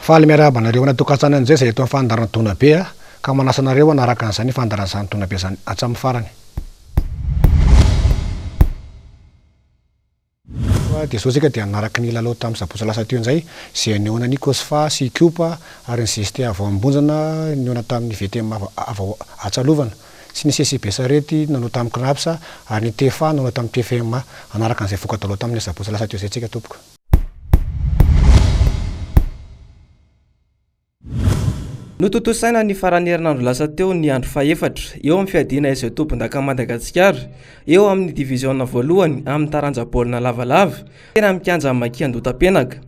Faly miarahaba anareo any an-tokantrano any indray izay eto amin'ny fandaharana Dona Be a, ka manasa anareo hanaraka an'izany fandaharana izany Dona Be izany hatramin'ny farany. Dia izao isika dia hanaraka ny lalao tamin'ny sabotsy lasa teo indray, izay nihaona ny Cosfa sy Ikopa ary ny GST avy ao Ambonjana nihaona tamin'ny VTM avy ao Antsalovana sy ny CC Besarety nanao tamin'ny Cnaps ary ny TFA nanao tamin'ny TFMA. Hanaraka an'izay voka-dalao tamin'ny sabotsy lasa teo izay isika tompoko. Notontosaina ny faran'ny herinandro lasa teo ny andro fahefatra eo amin'ny fiadiana izay tompondakan'i Madagasikara eo amin'ny diviziona voalohany amin'ny taranja baolina lavalava teny amin'ny kianjan'i Maki Andohatapenaka.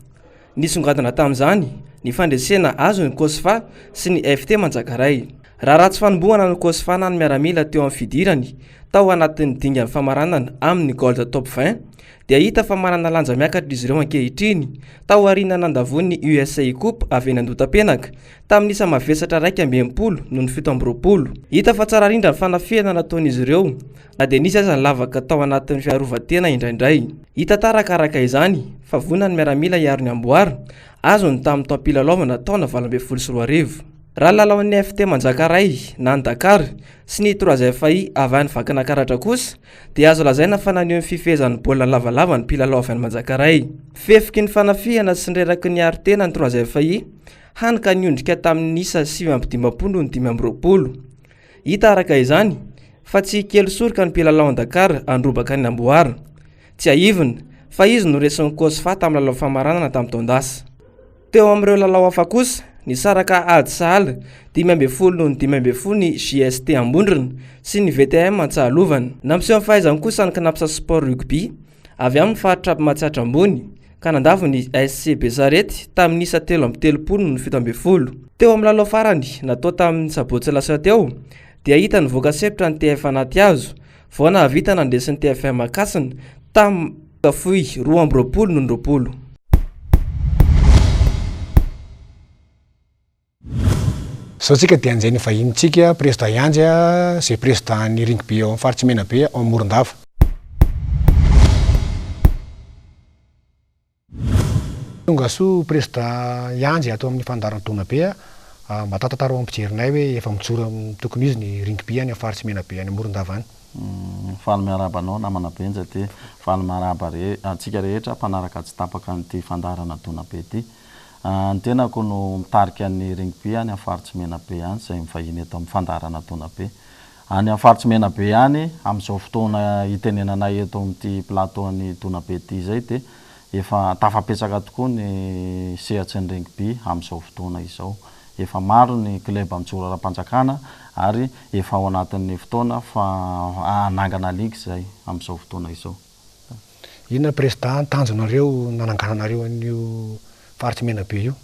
Nisongadina tamin'izany ny fandresena azon'ny Cosfa sy ny FT Manjakaray. Raha ratsy fanombohana ny Cosfa na ny miaramila teo amin'ny fidirany tao anatin'ny dingan'ny famaranana amin'ny Gold Top 20 dia hita fa manana lanja miakatra izy ireo ankehitriny taoriana nandavoan'ny USA Coupe avy eny Andohatapenaka tamin'ny isa mavesatra 61 noho ny 27. Hita fa tsara rindra ny fanafihana nataon'izy ireo na dia nisy aza ny lavaka tao anatin'ny fiarovan-tena indraindray. Hita taraka araka izany fa vonona ny miaramila hiaro ny amboara azony tamin'ny taom-pilalaovana taona 2018. Raha ny lalaon'ny FT Manjakaray na ny Dakar sy ny Trois FI avy any Vakinakaratra kosa dia azo lazaina fa naneho ny fifehezany baolina lavalava ny mpilalao avy any Manjakaray. Fefiky ny fanafihana sy ny reraky ny aro tena ny Trois FI, hany ka niondrika tamin'ny isa 59 noho ny 25. Hita araka izany fa tsy kely soroka ny mpilalao an'i Dakar handrobaka ny amboara. Tsiahivina fa izy no resin'ny Cosfa tamin'ny lalao famaranana tamin'ny taon-dasa. Teo amin'ireo lalao hafa kosa, nisaraka ady sahala 15 noho ny 15 ny JST Ambondrona sy ny VTM Antsahalovana. Nampiseho ny fahaizany kosa ny Cnaps Sport Rugby avy amin'ny faritra Matsiatra Ambony ka nandavo ny SC Besarety tamin'ny isa 33 noho ny 17. Teo amin'ny lalao farany natao tamin'ny sabotsy lasa teo dia hita nivoaka sempotra ny TF Anatihazo vao nahavita nandresy ny TFM Ankasina tamin'ny fohy 22 noho ny 20. Izao tsika dia anjay ny vahinintsika Prezida Ianjy izay Prezida ny rugby ao amin'ny faritsy Menabe ao Morondava. Tonga soa Prezida Ianjy ato amin'ny fandaharan'ny Donabe a, mba tantantarao amin'ny mpijerinay hoe efa mijoro amin'ny tokony ho izy ny rugby any amin'ny faritsy Menabe any Morondava any. Faly miarahaba anao namana Benja dia faly miarahaba antsika rehetra mpanaraka tsy tapaka an'ity fandaharana Donabe ity. Ny tenako no mitarika ny Rugby any amin'ny faritsy Menabe any izay mivahiny eto amin'ny fandaharana Donabe. Any amin'ny faritsy Menabe any, amin'izao fotoana itenenanay eto amin'ity plateau an'i Donabe ity izay dia efa tafapetsaka tokoa ny sehatry ny rugby amin'izao fotoana izao. Efa maro ny club mijoro ara-panjakana ary efa ao anatin'ny fotoana fa hanangana ligue izay amin'izao fotoana izao. Inona Prezida ny tanjonareo nanangananareo an'io faritsy Menabe io?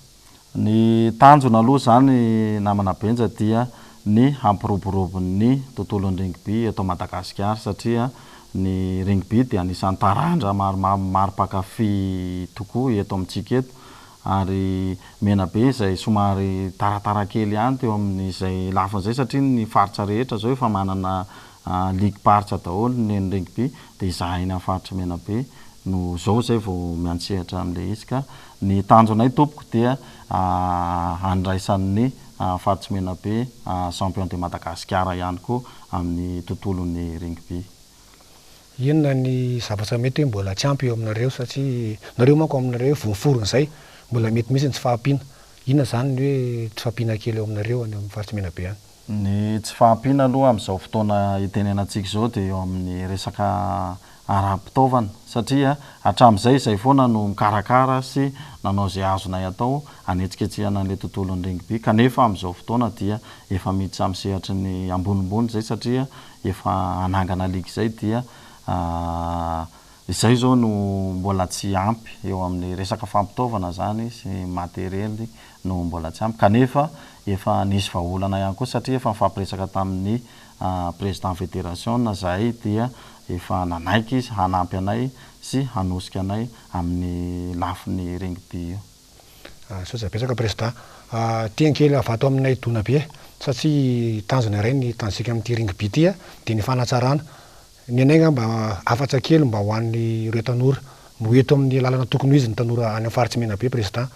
Ny tanjona aloha izany namana Benja dia ny hampiroborobo ny tontolon'ny rugby eto Madagasikara satria ny rugby dia anisan'ny taranja maro maro mpankafy tokoa eto amintsika eto ary Menabe izay somary taratara kely ihany teo amin'izay lafiny izay satria ny faritra rehetra izao efa manana Ligue paritra daholo ny ny rugby dia izahay any amin'ny faritry Menabe no zao zay vao miantsehatra amin'ilay izy ka ny tanjonay tompoko dia handraisan'ny faritry Menabe champion de Madagasikara ihany koa amin'ny tontolon'ny rugby. Inona ny zavatra mety hoe mbola tsy ampy eo aminareo satria nareo manko aminareo hoe voaforona izay mbola mety misy ny tsy fahampiana. Inona izany ny hoe tsy fahampiana kely eo aminareo any amin'ny faritry Menabe any? Ny tsy fahampiana aloha amin'izao fotoana itenenantsika izao dia eo amin'ny resaka ara-pitaovana satria hatramin'izay izay foana no mikarakara sy nanao izay azonay atao hanetsiketsehana an'ilay tontolon'ny rugby kanefa amin'izao fotoana dia efa miditra amin'ny sehatry ny ambonimbony izay satria efa hanangana ligue izay dia izay izao no mbola tsy ampy eo amin'ny resaka fampitaovana izany sy materiely no mbola tsy ampy kanefa efa nisy vahaolana ihany koa satria efa nifampiresaka tamin'ny président fédération zahay dia efa nanaiky izy hanampy anay sy hanosika anay amin'ny lafiny rugby io. Misaotra betsaka président. Tian kely avy ato aminay dona be satria tanjona iray ny tanjontsika amin'ity rugby ity dia ny fanatsarana Ny anay angamba hafatra kely mba ho an'ireo tanora no eto amin'ny lalana tokony ho izy ny tanora any amin'ny faritsy Menabe Président.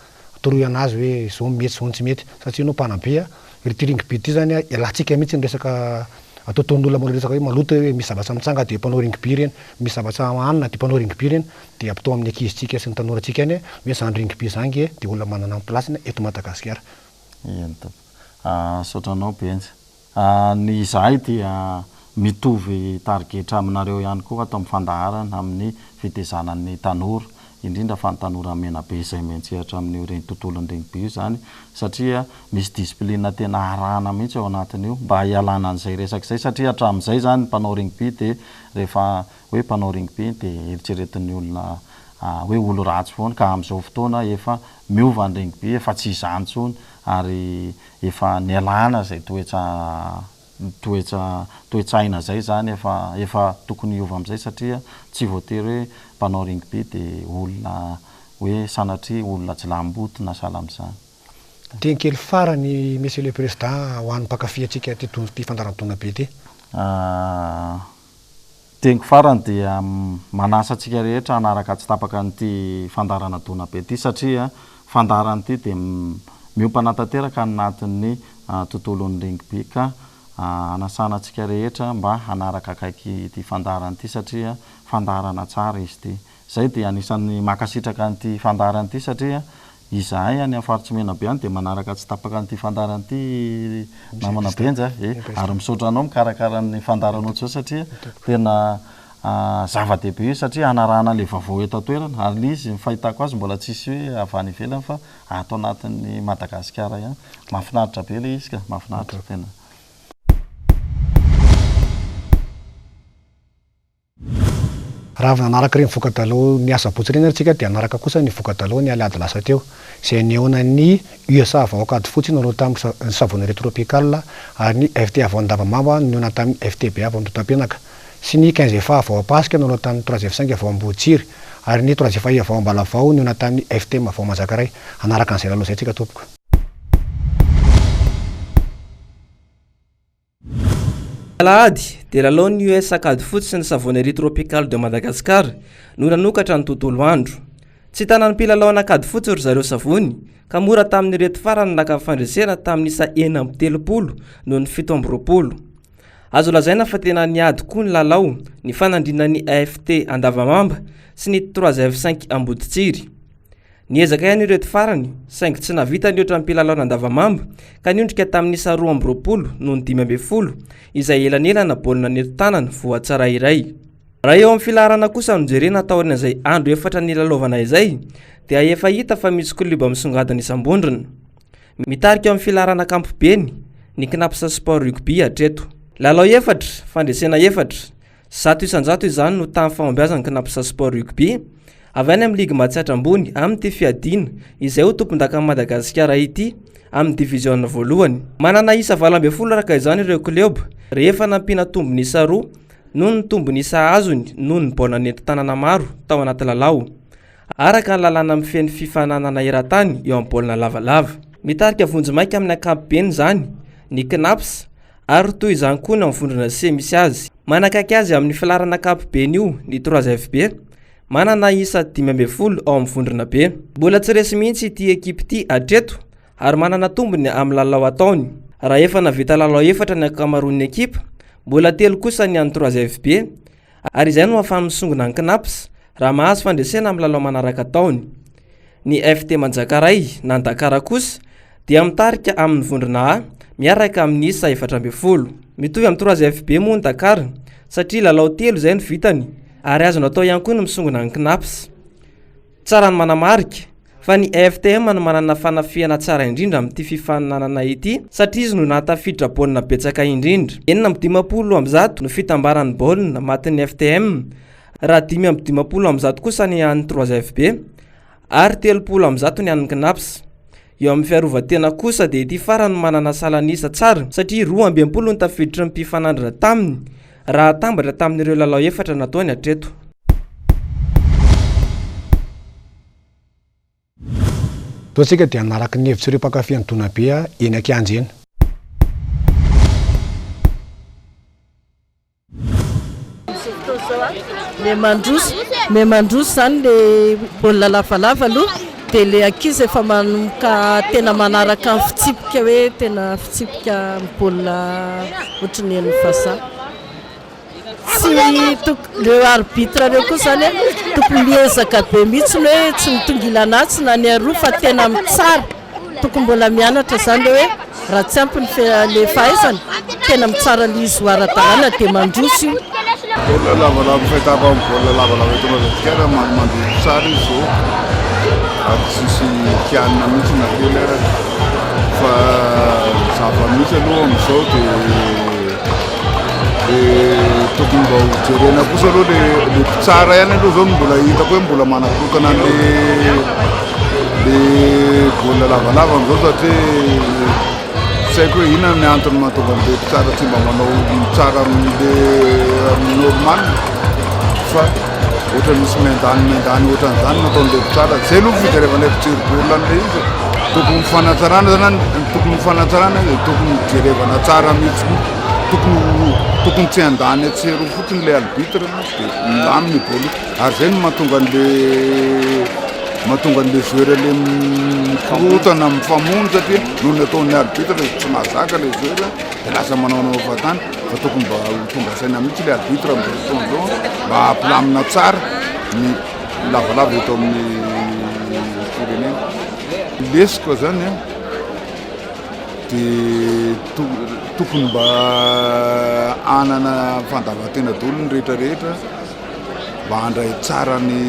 Toroy anazy hoe izao no mety izao no tsy mety satria ianao mpanabe a, ry ity ringby ity zany a ialantsika mihitsy ny resaka ataotaon'olona manao resaka hoe maloto hoe misy zavatra mitsanga dia mpanao ringby ireny, misy zavatra hanina dia mpanao ringby ireny, dia ampitao amin'ny ankizintsika sy ny tanorantsika any hoe zany ringby zany nge dia olona manana ny place-ny eto Madagasikara. Eny tompoko. Misaotra anao Benja. Ny izahay dia mitovy tarigetra aminareo ihany koa ato amin'ny fandaharana amin'ny fitezana ny tanora, indrindra fa ny tanora Menabe izay miantsehatra amin'io reny tontolon'ny rugby io izany satria misy discipline tena arahana mihitsy ao anatin'io mba hialana an'izay resaka izay satria hatramin'izay izany ny mpanao rugby dia rehefa hoe mpanao rugby dia eritreretin'ny olona hoe olo-ratsy foana ka amin'izao fotoana efa miova ny rugby efa tsy izany intsony ary efa nialana izay toetsa toetsa toetsaina izay izany efa efa tokony hiova amin'izay satria tsy voatery hoe mpanao rugby dia olona hoe sanatria olona jilamboto na sahala amin'izany. Teny kely farany Monsieur le Président ho an'ny mpankafy antsika ity ity fandaharan-taona be ity. Teniko farany dia manasa antsika rehetra hanaraka tsy tapaka an'ity fandaharana Dona be ity satria fandaharana ity dia miompana tanteraka any anatin'ny tontolon'ny rugby ka hanasana antsika rehetra mba hanaraka akaiky ity fandaharana ity satria fandaharana tsara izy ity. Izay dia anisan'ny mankasitraka an'ity fandaharana ity satria izahay any amin'ny faritsy Menabe any dia manaraka tsy tapaka an'ity fandaharana ity namana Benja e! Ary misaotra anao mikarakara ny fandaharana ohatr'izao satria tena zava-dehibe io satria hanarahana an'ilay vaovao eto an-toerana ary ilay izy ny fahitako azy mbola tsisy hoe avy any ivelany fa ato anatin'ny Madagasikara ihany. Mahafinaritra be ilay izy ka, mahafinaritra tena. Raha avy nanaraka ireny voka-dalao ny asabotsy ireny ary tsika dia hanaraka kosa ny voka-dalao ny alahady lasa teo, izay nihaonan'ny USA avy ao Ankadifotsy nilalao tamin'ny ny Savonnerie Tropicale ary ny FT avy ao Andavamamba nihaona tamin'ny FTB avy ao Andotapenaka sy ny Quinze FA avy ao Ampasika nilalao tamin'ny Trois F cinq avy ao Amboditsiry ary ny Trois FAI avy ao Ambalavao nihaona tamin'ny FTM avy ao Manjakaray. Hanaraka an'izay lalao izay tsika tompoko. Alahady, dia lalaon'ny US Ankadifotsy sy ny Savonnerie Tropicale de Madagascar no nanokatra ny tontolo andro. Tsy tanan'ny mpilalao an'Ankadifotsy ry zareo Savony ka mora tamin'ireto farany ny naka fandresena tamin'ny isa 36 noho ny 27. Azo lazaina fa tena niady koa ny lalao nifanandrinan'ny AFT Andavamamba sy ny Trois F cinq Amboditsiry. Niezaka ihany ireto farany, saingy tsy nahavita nihoatra ny mpilalao n'Andavamamba, ka niondrika tamin'ny isa 22 noho ny 15, izay elanelana baolina nentin-tanana voatsara iray. Raha eo amin'ny filaharana kosa no jerena taorian'izay andro efatra nilalaovana izay, dia efa hita fa misy klioba misongadina isam-bondrona. Mitarika eo amin'ny filaharana ankampobeny ny Cnaps Sport Rugby hatreto. Lalao efatra, fandresena efatra. 100% izany no tamin'ny fahombiazan'ny Cnaps Sport Rugby, avy any amin'ny ligy Matsiatra Ambony amin'ity fiadiana izay ho tompondakan'i Madagasikara ity amin'ny diviziona voalohany. Manana isa 18 araka izany ireo klioba rehefa nampiana tombon'isa roa noho ny tombon'isa azony noho ny baolina nentin-tanana maro tao anaty lalao, araka ny lalàna mifehy ny fifaninanana eran-tany eo amin'ny baolina lavalava. Mitarika vonjimaika amin'ny ankapobeny izany ny Cnaps Ary toy izany koa ny amin'ny vondrona C misy azy. Manakaiky azy amin'ny filaharana ankapobeny io ny Trois FB, manana isa 15 ao amin'ny vondrona B. Mbola tsy resy mihitsy ity ekipa ity hatreto ary manana tombony amin'ny lalao ataony. Raha efa nahavita lalao efatra ny ankamaroan'ny ekipa, mbola telo kosa ny an'ny Trois FB ary izay no ahafahany misongona ny Cnaps raha mahazo fandresena amin'ny lalao manaraka ataony. Ny FT Manjakaray na ny Dakar kosa dia mitarika amin'ny vondrona A miaraka amin'ny isa 14. Mitovy amin'ny Trois FB moa ny Dakar satria lalao telo izay no vitany ary azo natao ihany koa ny misongona ny Cnaps. Tsara ny manamarika fa ny FTM no manana fanafihana tsara indrindra amin'ity fifaninanana ity satria izy no nahatafiditra baolina betsaka indrindra. 156 no fitambaran'ny baolina matin'ny FTM raha 155 kosa ny an'ny Trois FB ary 130 ny an'ny Cnaps. Eo amin'ny fiarovan-tena kosa dia ity farany no manana salan'isa tsara satria 62 no tafiditry ny mpifanandrina taminy raha atambatra tamin'ireo lalao efatra nataony hatreto. Izao isika dia hanaraka ny hevitr'ireo mpankafy an'i Donabe eny an-kianja eny. Miha mandroso, miha mandroso izany le baolina lavalava aloha. Dia ilay ankizy efa manomboka tena manaraka ny fitsipika hoe tena fitsipika amin'ny baolina ohatry ny an'ny vazaha. Tsy tok- ireo arbitre ireo koa izany tokony miezaka be mihitsy hoe tsy mitongilana atsy na ny aroa fa tena mitsara. Tokony mbola mianatra izany ilay hoe raha tsy ampy ny ilay fahaizana, tena mitsara ilay izy ho ara-dalàna dia mandroso io. Baolina lavalava fahitako amin'ny baolina lavalava eto Madagasikara mandroso tsara izy izao ary tsisy kianina mihitsy na kely ara fa ny zava-misy aloha amin'izao dia dia tokony mba ho jerena kosa aloha le le mpitsara ihany aloha zao no mbola hitako hoe mbola manakorontana an'le le baolina lavalava amin'izao satria tsy haiko hoe inona ny antony mahatonga an'le mpitsara tsy mba manao mitsara amin'le amin'ny normal fa ohatran'ny misy miandany miandany ohatran'izany no ataon'le mpitsara. Zay aloha ny fijerevanay mpijery baolina an'le izy e. Tokony ho fanatsarana zany, tokony ho fanatsarana izy, tokony jerevana tsara mihitsy koa. Tokony ho tokony tsy handany atsy sy eroa fotsiny le arbitre dia milamina io baolina io. Ary zay no mahatonga an'le mahatonga an'le joueur le mikorontana mifamono satria noho ny ataon'ny arbitre tsy mahazaka le joueur dia lasa manaonao fahatany fa tokony mba ho tonga saina mihitsy le arbitre amin'izao fotoana izao mba hampilamina tsara ny lavalava eto amin'ny firenena. Lesoka zany an dia tokony mba hanana fandavan-tena daholo ny rehetra rehetra mba handray tsara ny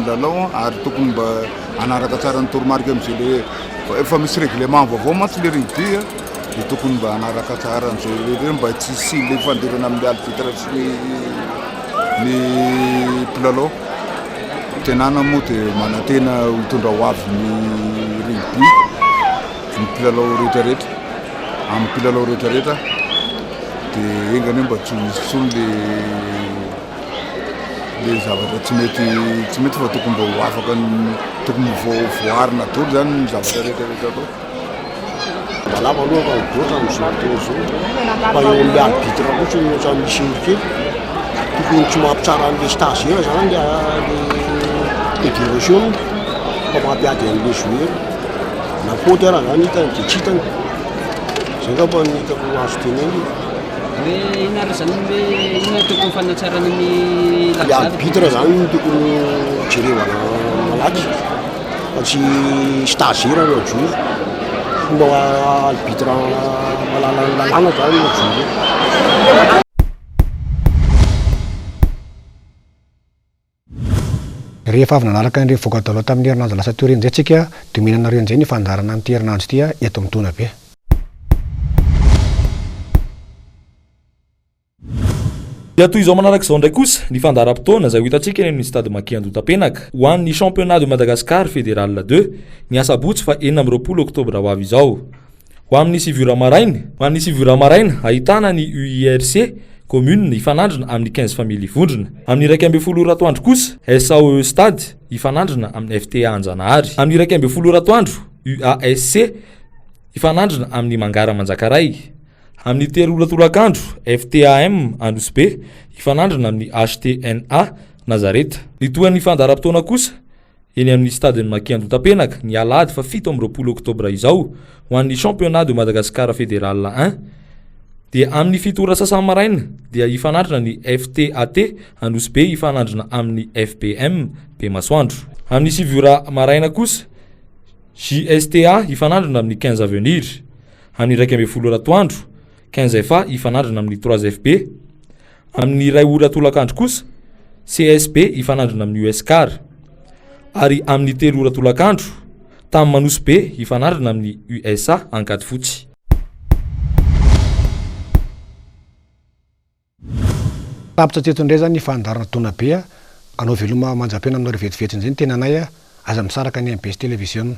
lalao ary tokony mba hanaraka tsara ny toromarika amin'izay le efa misy règlement vaovao mantsy le rugby a dia tokony mba hanaraka tsara an'izay rehetra mba tsy hisian'le fifandirana amin'ny arbitre sy ny ny mpilalao. Tenana moa dia manantena hitondra ho avy ny rugby ny mpilalao rehetra rehetra amin'ny mpilalao rehetra rehetra dia enga anie mba tsy ho hisy intsony le le zavatra tsy mety tsy mety fa tokony mba ho afaka ny tokony ho voaarina daholo zany ny zavatra rehetra rehetra atao. Mazava aloha fa mivoatra amin'izao fotoana izao fa eo amin'ny arbitre kosa no ohatran'ny misy olo kely. Tokony tsy mampitsara an'ilay stagiaire zany le fédération fa mampiady an'ilay joueur. Na faute ara zany hitany dia tsy hitany. Zay angamba no hitako azo tenenina. Hoe inona ary zany hoe inona tokony fanatsarana ny Le arbitre zany no tokony jerevana malaky fa tsy stagiaire no ajoro. Fomba arbitre mahalala ny lalàna zany no ajoro eo. Rehefa avy nanaraka an'ireny voka-dalao tamin'ny herinandro lasa teo ireny indray tsika dia omena anareo indray ny fandaharana amin'ity herinandro ity eto amin'ny Dona Be. Dia toy izao manaraka izao indray kosa ny fandaharam-potoana izay ho hitantsika eny amin'ny Stade Maki Andohatapenaka ho an'ny Championnat de Madagascar Fédéral 2 ny asabotsy faha 26 oktobra ho avy izao. Ho amin'ny sivy ora maraina, ho amin'ny sivy ora maraina, ahitana ny UIRC, Commune, hifanandrina amin'ny Quinze Family Vondrona. Amin'ny 11 ora atoandro kosa, SAOE Stade, hifanandrina amin'ny FTA Anjanahary. Amin'ny 11 ora atoandro, UASC, hifanandrina amin'ny Mangara Manjakaray. Amin'ny telo ora tolakandro, FTAM Anosibe, hifanandrina amin'ny HTNA Nazareth. Ny tohin'ny fandaharam-potoana kosa, eny amin'ny Stade-n'i Maki Andotapenaka, ny alahady faha 27 oktobra izao, ho an'ny Championnat de Madagascar Fédéral 1. Dia amin'ny fito ora sasany maraina dia hifanandrina ny FTAT Anosibe hifanandrina amin'ny FBM Bemasoandro. Amin'ny sivy ora maraina kosa, JSTA hifanandrina amin'ny Quinze Avenir. Amin'ny 11 ora atoandro, Quinze FA hifanandrina amin'ny Trois FB. Amin'ny iray ora tolakandro kosa, CSB hifanandrina amin'ny USCAR. Ary amin'ny telo ora tolakandro, Tam Anosibe hifanandrina amin'ny USA Ankadifotsy. Tapitra teto indray izany ny fandaharana Dona Be a! Hanao veloma manjam-pena aminareo vetivety indray ny tenanay a! Aza misaraka ny mbs Television.